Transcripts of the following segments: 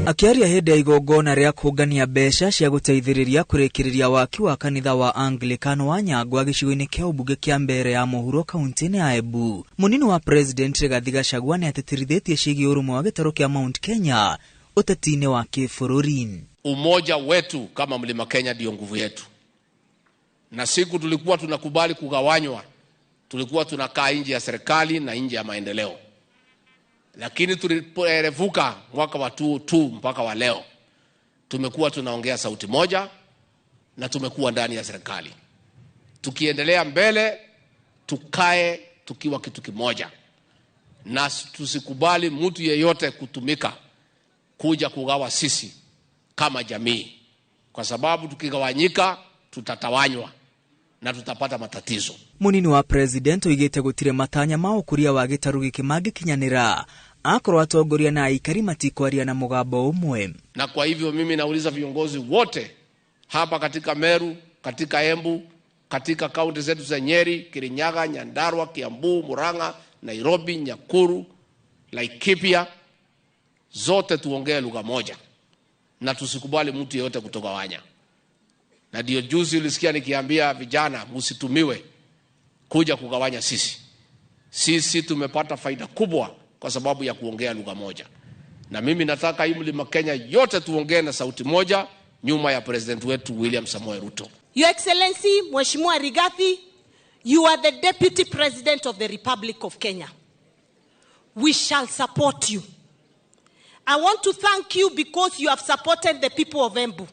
Akĩaria hĩndĩ ya igongona rĩa kũngania mbeca cia gũteithĩrĩria kũrĩkĩrĩria waki wa kanitha wa Anglican wa Nyangwa gĩcigo-inĩ kĩa ũmbunge kĩa Mbeere ya mũhuro kaunti-inĩ ya Embu, mũnini wa President Rigathi Gachagua nĩ atĩtĩrithĩtie ciĩgiĩ ũrũmwe wa gĩtarũ kĩa Mount Kenya ũteti-inĩ wa kĩbũrũri. Umoja wetu kama Mlima Kenya ndio nguvu yetu, na siku tulikuwa tunakubali kugawanywa, tulikuwa tunakaa nje ya serikali na nje ya maendeleo, lakini tulipoerevuka mwaka wa 2002 mpaka wa leo tumekuwa tunaongea sauti moja na tumekuwa ndani ya serikali. Tukiendelea mbele, tukae tukiwa kitu kimoja, na tusikubali mtu yeyote kutumika kuja kugawa sisi kama jamii, kwa sababu tukigawanyika tutatawanywa na tutapata matatizo. Munini wa President oigĩte gũtirĩ matanya ma ũkũria wa gĩtarũ gĩkĩ mangĩkinyanĩra akorwo atongoria na aikari matikwaria na mũgambo ũmwe. Na kwa hivyo mimi nauliza viongozi wote hapa katika Meru, katika Embu, katika kaunti zetu za Nyeri, Kirinyaga, Nyandarua, Kiambu, Murang'a, Nairobi, Nakuru, Laikipia, zote tuongee lugha moja na tusikubali mtu yeyote kutugawanya. Na ndio juzi ulisikia nikiambia vijana msitumiwe kuja kugawanya sisi. Sisi tumepata faida kubwa kwa sababu ya kuongea lugha moja. Na mimi nataka hii Mlima Kenya yote tuongee na sauti moja nyuma ya president wetu William Samoei Ruto. Your Excellency, Mheshimiwa Rigathi, you are the Deputy President of the Republic of Kenya. We shall support you. I want to thank you because you have supported the people of Embu.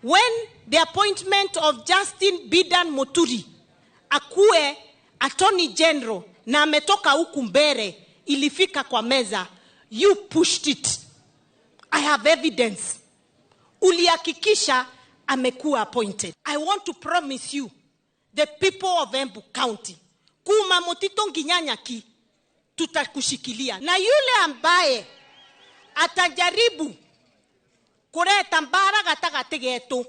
When the appointment of Justin Bidan Muturi akuwe Attorney General na ametoka huku Mbeere ilifika kwa meza, you pushed it. I have evidence. Ulihakikisha amekuwa appointed. I want to promise you, the people of Embu County, kuma Mutito nginya Nyaki, tutakushikilia. Na yule ambaye atajaribu kuleta mbara gatagatĩ getu,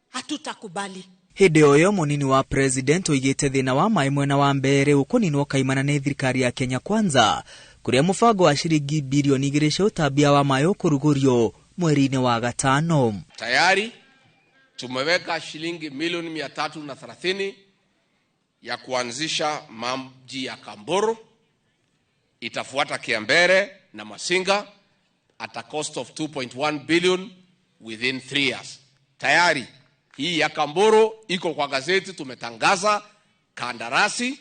hatutakubali. Hĩndĩ o ĩyo mũnini wa President oigĩte thĩna wa maĩ mwena wa Mbeere ũkũninwo kaimana nĩ thirikari ya Kenya Kwanza, kũrĩa mũbango wa ciringi bilioni 2 cia ũtambia wa maĩ ũkũrugũrio mweri-inĩ wa gatano. Tayari tumeweka shilingi milioni 330 ya kuanzisha maji ya Kamburu, itafuata Kiambere na Masinga at a cost of 2.1 billion within 3 years. Tayari hii ya Kamburu iko kwa gazeti, tumetangaza kandarasi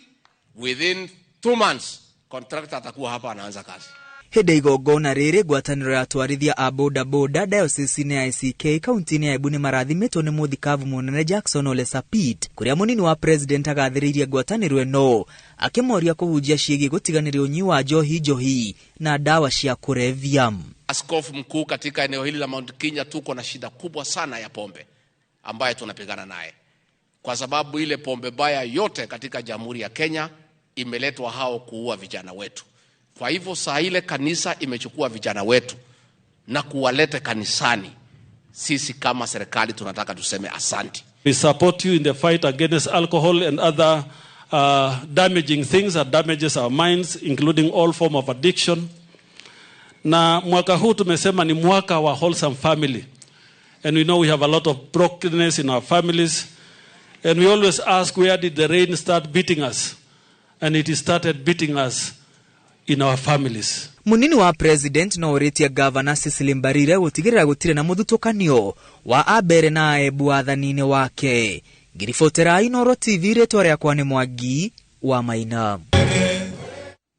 within 2 months contractor atakuwa hapa anaanza kazi. Hĩndĩ ya igongona rĩrĩ ngwatanĩro ya atwarithia a boda boda diocese-inĩ ya ACK kaunti-inĩ ya Embu nĩ marathimĩtwo nĩ mũthikabu mũnene Jackson Ole Sapit, kũrĩa mũnini wa President agathĩrĩirie ngwatanĩro ĩno akĩmoria kũhunjia ciĩgiĩ gũtiganĩria ũnyui wa njohi njohi na ndawa cia kũrebia. Askofu mkuu katika eneo hili la Mount Kenya, tuko na shida kubwa sana ya pombe ambayo tunapigana naye, kwa sababu ile pombe baya yote katika Jamhuri ya Kenya imeletwa hao kuua vijana wetu. Kwa hivyo saa ile kanisa imechukua vijana wetu na kuwaleta kanisani, sisi kama serikali tunataka tuseme asante. We support you in the fight against alcohol and other damaging things that damages our minds, including all form of addiction. Na mwaka huu tumesema ni mwaka wa wholesome family. And we know we have a lot of brokenness in our families. And we always ask, where did the rain start beating us? And it started beating us in our families. Munini wa President no ũrĩtie Governor Cecily Mbarire gũtigĩrĩra gũtirĩ na mũthutũkanio wa Ambere na Embu wathani-inĩ wake. Ngiribotera Inooro TV, rĩtwa rĩakwa nĩ Mwangi wa Maina.